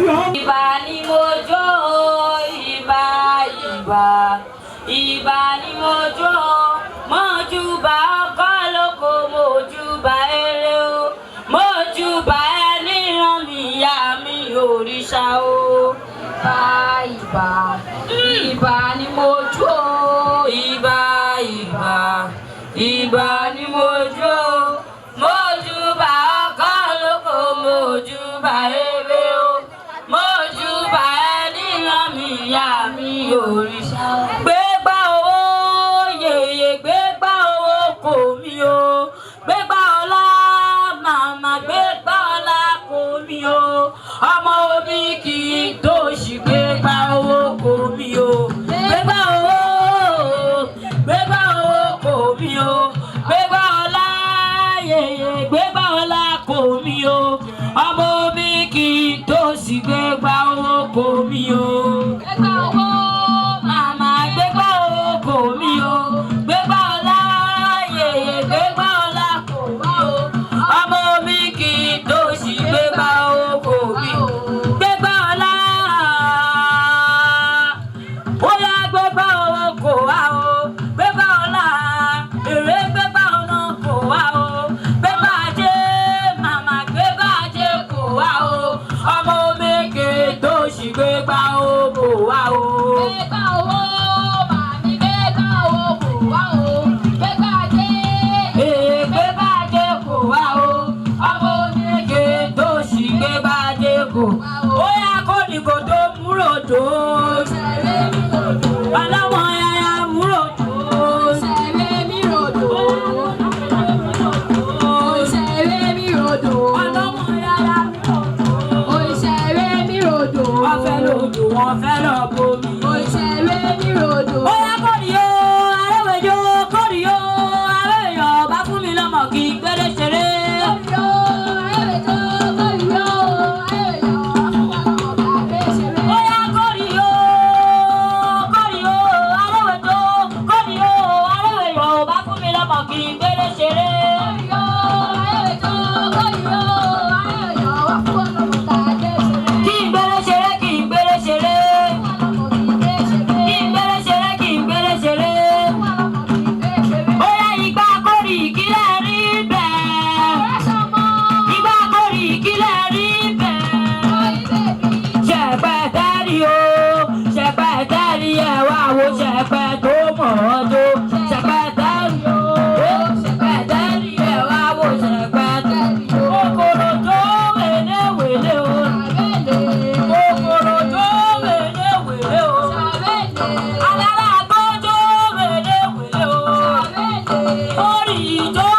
Ìbà ni mo jó, ìbà, ìbà, ìbà ni mo jó. Mojúbà ọkọ lóko, mojúbà eré o, mojúbà ẹni rán mi, ìyá mi òrìṣà o. Ìbà, ìbà, ìbà ni mo jó. Ìbà, ìbà, ìbà ni mo jó. Mojúbà ọkọ lóko, mojúbà eré o, mojúbà ẹni rán mi, ìyá mi òrìṣà o. Gbégbá owó yèyè, gbégbá owó kò mí o, gbégbá ọlá màmá, gbégbá ọlá kò mí o, ọmọ omi kì í dòṣì, gbégbá owó kò mí o, gbégbá owó, gbégbá owó kò mí o, gbégbá ọlá yèyè, gbégbá ọlá kò mí o, ọmọ omi kì í dòṣì, gbégbá owó kò mí o. Gbégbá owó. Màmá, gbégbá owó kò mí o, gbégbá ọlá yèyè, gbégbá ọlá kò mí o, ọmọ mi kì í dòṣì, gbégbá owó kò mí o, gbégbá ọlá, ó yá, gbégbá owó kò wá o, gbégbá ọlá èrè, gbégbá ọ̀nà kò wá o, gbégbá ajé màmá, gbégbá ajé kò wá o, ọmọ mi kì í dòṣì, gbégbá owó kò wá o. Gbégbá owó màmí, gbégbá owó kò wá o, gbégbá ajé. Èè, gbégbá ajé kò wá o, ọmọ oníke tó sì gbégbá ajé kò. Ó yá, kó ní kò tó múròdó. Òṣèré mi ròdò. Ọlọ́mọ yàyà múròdó. Òṣèré mi ròdò. Òṣèré mi ròdò. Ọlọ́mọ yàyà múròdó. Òṣèré mi ròdò. Wọ́n fẹ́ lòdò, wọ́n fẹ́ lọ bomi. Òṣèré mi ròdò. Ó yá, kórìí o, arẹ́wẹ̀jọ́, kórìí o, arẹ́wẹ̀yọ̀ bá fún mi lọ́mọ kí n gbélé ṣeré. Kórìó, arẹ́wẹ̀jọ́, kórìó, arẹ́wẹ̀yọ̀ fún wa lọ́mọ kàgbé ṣeré. Ó yá, kórìí o, kórìí o, arẹ́wẹ̀jọ́, kórìí o, arẹ́wẹ̀yọ̀ bá fún mi lọ́mọ kí n gbélé ṣeré. Kórìó, arẹ́wẹ̀jọ́, kórìó, arẹ́wẹ̀yọ̀ wá fún wa lọ́mọ kàgbé ṣeré. Kí n gbélé ṣeré, kí n gbélé ṣeré. Fún wa lọ́mọ kàgbé ṣeré. Kí n gbélé ṣeré, kí n gbélé ṣeré. Fún wa lọ́mọ kàgbé ṣeré. Ó yá, ìgbà kórìí kílẹ̀ rí bẹ́ẹ̀. Ọ̀rẹ́ sọmọ. Ìgbà kórìí kílẹ̀ rí bẹ́ẹ̀. Orí bèbí. Ṣẹpẹtẹ́rì o, ṣẹpẹtẹ́rì, ẹ wá wo ṣẹpẹ tó mọ̀ ọ́ tó. Ṣẹpẹtẹ́rì o, ṣẹpẹtẹ́rì, ẹ wá wo ṣẹpẹtẹ́rì. Kòkòrò tó wèlé wèlé o, Sàbẹ̀lẹ̀. kòkòrò tó wèlé wèlé o, Sàbẹ̀lẹ̀. alára gbójó wèlé wèlé o, Sàbẹ̀lẹ̀. orí tó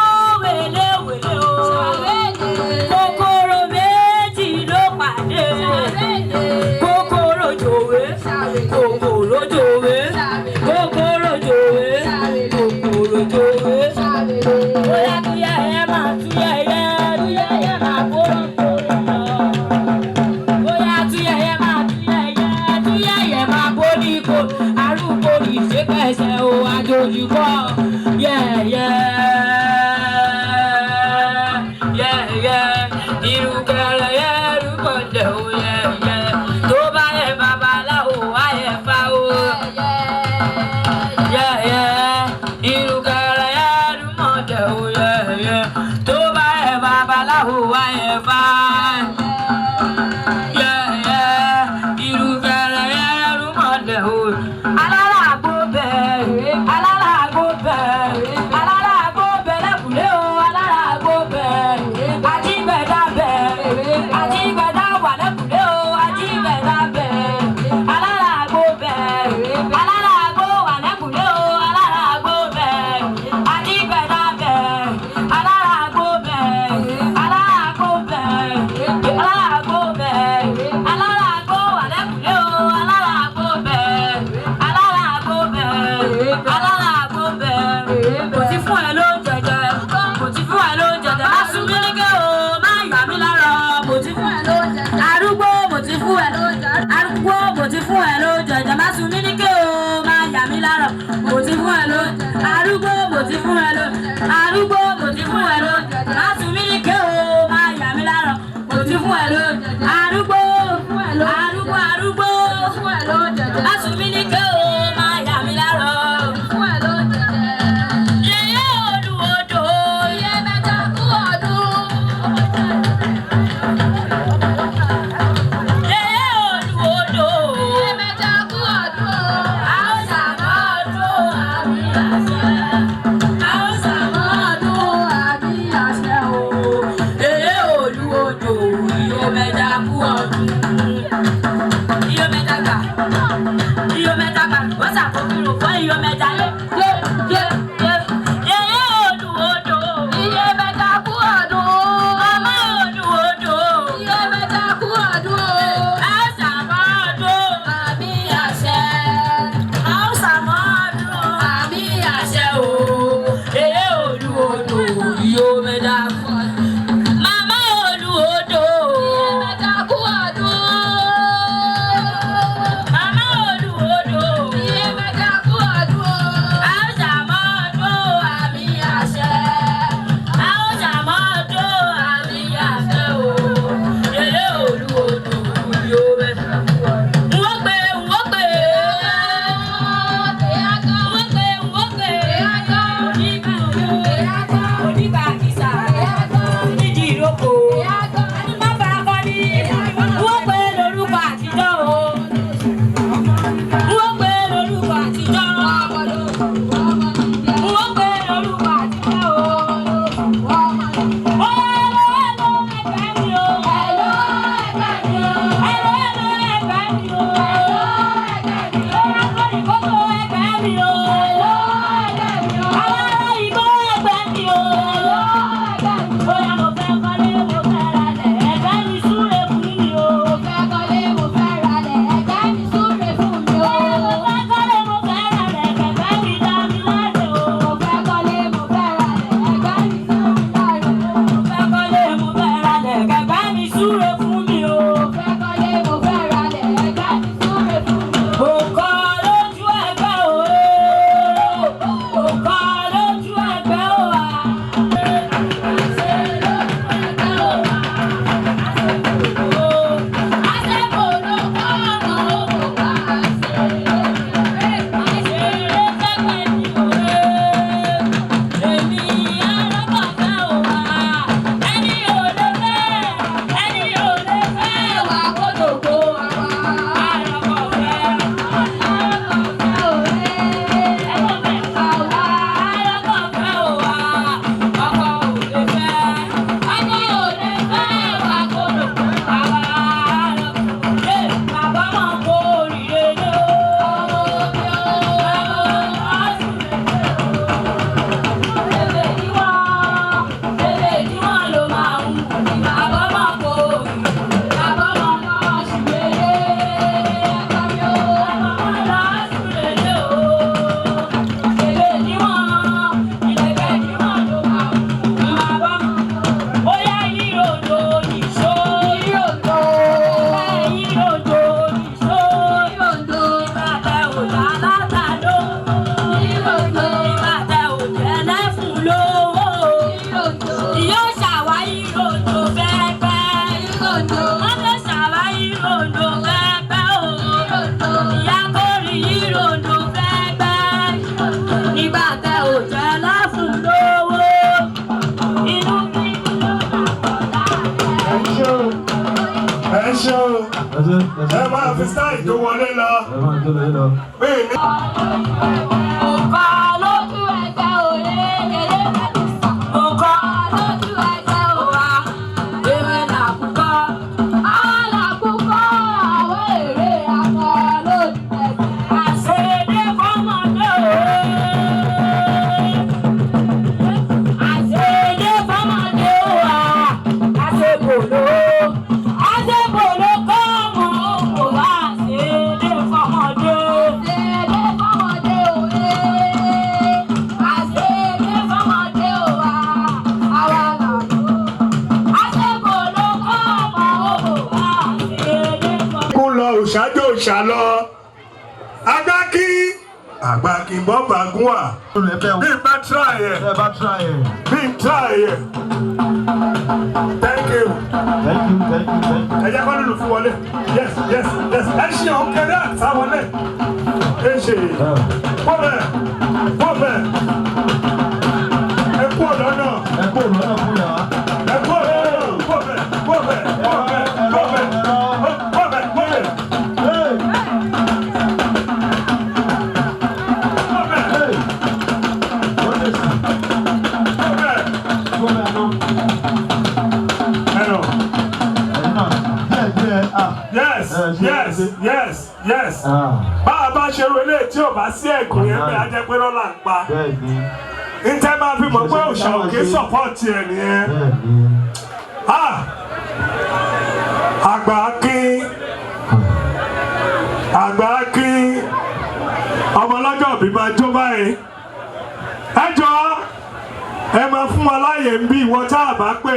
wèlé wèlé o. Sàbẹ̀lẹ̀. Kòkòrò méjì ló pàdé. Sàbẹ̀lẹ̀. Kòkòrò jòwé, kòkòrò jòwé, kòkòrò jòwé, kòkòrò jòwé. Bóyá túyà ẹ máa túyà ẹ, túyà ẹ máa kóró kóró lọ. Bóyá túyà ẹ máa túyà ẹ, túyà ẹ máa kórì kò. Arúgbó ìṣèpẹ̀sẹ̀ o, àjòjì kọ́. Yẹ̀yẹ́ yẹ̀yẹ́, ìrùkẹ̀rẹ̀ yẹ̀rùkọ̀dẹ̀ o, yẹ̀yẹ́. Tó bá yẹ babaláwo, wá yẹ fa o. Yẹ̀yẹ́, ìrùkẹ̀rẹ̀ yẹ̀rùmọ̀dẹ̀ o, yẹ̀yẹ́. Tó bá yẹ babaláwo, wá yẹ fa. Yẹ̀yẹ́, ìrùkẹ̀rẹ̀ yẹ̀rùmọ̀dẹ̀ o. Aláràgbó bẹ̀, aláràgbó bẹ̀, aláràgbó bẹ̀ lẹ́kùlé o, aláràgbó bẹ̀. Ajígbẹ̀dá bẹ̀, ajígbẹ̀dá wà lẹ́kùlé o, ajígbẹ̀dá bẹ̀. Aláràgbó bẹ̀, aláràgbó wà lẹ́kùlé o, aláràgbó bẹ̀. Ajígbẹ̀dá bẹ̀, aláràgbó bẹ̀, aláràgbó bẹ̀, aláràgbó bẹ̀, aláràgbó wà lẹ́kùlé o, aláràgbó bẹ̀, aláràgbó bẹ̀, aláràgbó bẹ̀. Kò sí fún ẹ ló ń jẹjẹ, kò sí fún ẹ ló ń jẹjẹ, má sún mí nígẹ̀ o, má yà mí lára, mo ti fún ẹ ló ń jẹjẹ. Arúgbó, mo ti fún ẹ ló ń jẹjẹ, arúgbó, mo ti fún ẹ ló ń jẹjẹ, má sún mí nígẹ̀ o, má yà mí lára, mo ti fún ẹ ló ń jẹjẹ. Arúgbó, mo ti fún ẹ ló, arúgbó, mo ti fún ẹ ló ń jẹjẹ, má sún mí nígẹ̀ o, má yà mí lára, mo ti fún ẹ ló ń jẹjẹ. Arúgbó. Iyo mẹ́ta gbà, iyo mẹ́ta gbà, wọ́n ṣàkóso fún iyo mẹ́ta yé yé yé yé. Yèyé odò odò. Iye mẹ́ta kú ọdún. Màmá odò odò. Iye mẹ́ta kú ọdún. Ẹ ṣàmọ́dún. Àmì àṣẹ. A ó ṣàmọ́dún. Àmì àṣẹ o. Yèyé odò odò iyo mẹ́ta kú ọdún. Màmá odò odò. Iye mẹ́ta kú ọdún. Màmá odò odò. Iye mẹ́ta kú ọdún. A ó ṣàmọ́dún. Àmì àṣẹ. A ó ṣàmọ́dún. Àmì àṣẹ o. Yèyé odò odò iyo mẹ́ta kú ọdún. Wọ́n pè wọ́n pè. Wọ́n pè wọ́n pè. Onígbà onígbà kìsà. Nídìí ìrókò. Má bá a kọ́ ní. Wọ́n pè lórúkọ àtijọ́ o. Wọ́n pè lórúkọ àtijọ́. Wọ́n pè lórúkọ àtijọ́ o. Ó yá lọ lọ ẹgbẹ́ mi o. Ẹ̀lọ́ ẹ̀lọ́ ẹgbẹ́ mi o. Ó yá kórìí kókó ẹgbẹ́ mi o. Àwọn ará igbó ẹgbẹ́ mi o. Bóyá mo fẹ́ kọ́lé, mo fẹ́ ralẹ̀, ẹgbẹ́ mi súre fún mi o. Mo fẹ́ kọ́lé, mo fẹ́ ralẹ̀, ẹgbẹ́ mi dá mi láre o. Mo fẹ́ kọ́lé, mo fẹ́ ralẹ̀, ẹgbẹ́ mi súre fún mi o. Mo kọ́ lójú ẹgbẹ́ o. Mo kọ́ lójú ẹgbẹ́ o wa. Bóyá ìròdò nìṣó, ìròdò nìṣó, bàtà òjò alátàdó, bàtà òjò ẹlẹ́fun lówó, yóò ṣàwárí ìròdò pẹ́pẹ́, wọ́n lè ṣàwárí ìròdò pẹ́pẹ́ o, ìyá kórì ìròdò pẹ́pẹ́, nígbà tẹ òjò ẹlẹ́fun lówó, inú bí ló máa pọ̀ láàrin. Ẹ ṣé o, ẹ ṣé o, ẹ máa fi sáì tó wọlé lọ. Ẹ máa tó lọ lọ. Mí ní. Mo kọ́ lójú ẹgbẹ́ o wa, èmi làkúkọ́. Àṣedé fọ́mọdé o. Àṣedé fọ́mọdé o wa. Àṣebòló. Àṣebòló kọ́ ọmọ òkò wa. Àṣedé fọ́mọdé. Àṣebòló kọ́ ọmọ òkò wa. Àṣedé fọ́mọdé. Kú lọ òṣáájú òṣà lọ. Agbákí àgbákí bọ́ọ̀bà gún wà. Bí n bá try ẹ̀, Ẹ bá try ẹ̀. bí n try ẹ̀. Thank you. Thank you, thank you, thank you. Ẹ jẹ́ kó lùlù fún wọlé. Yes, yes, yes. Ẹ ṣe òun kẹrẹ àtà wọlé. Ẹ ṣe bọ́ọ̀bẹ̀ bọ́ọ̀bẹ̀. Ẹ kú ọ̀dọ́ náà. Ẹ kú lọ́nà fún yàrá. Ẹ kú ọ̀dọ́ náà. Bọ́ọ̀bẹ̀ bọ́ọ̀bẹ̀ bọ́ọ̀bẹ̀ bọ́ọ̀bẹ̀ bọ́ọ̀bẹ̀ bọ́ọ̀bẹ̀ Hey, bọ́ọ̀bẹ̀ hey. Ó lè sùn. bọ́ọ̀bẹ̀. Kó bẹ́ẹ̀ lọ. Ẹ nọ. Ẹ̀yin náà díẹ̀ díẹ̀. Ah. Yes, yes. Bá a bá ṣe ro eléyìí tí ò bá sí ẹ̀gùn yẹn bẹ́ẹ̀, á jẹ́ pé lọ́la ń pa. Bẹ́ẹ̀ ni. Ntẹ́ máa fi mọ̀ pé òòṣà òkè support ẹ̀ nìyẹn. Bẹ́ẹ̀ ni. Ah! Àgbà kí, àgbà kí, ọmọ ọlọ́jọ́ òbí máa jó báyìí. Ẹ jọ, ẹ máa fún wa láàyè ń bí ìwọ tá a bá pè.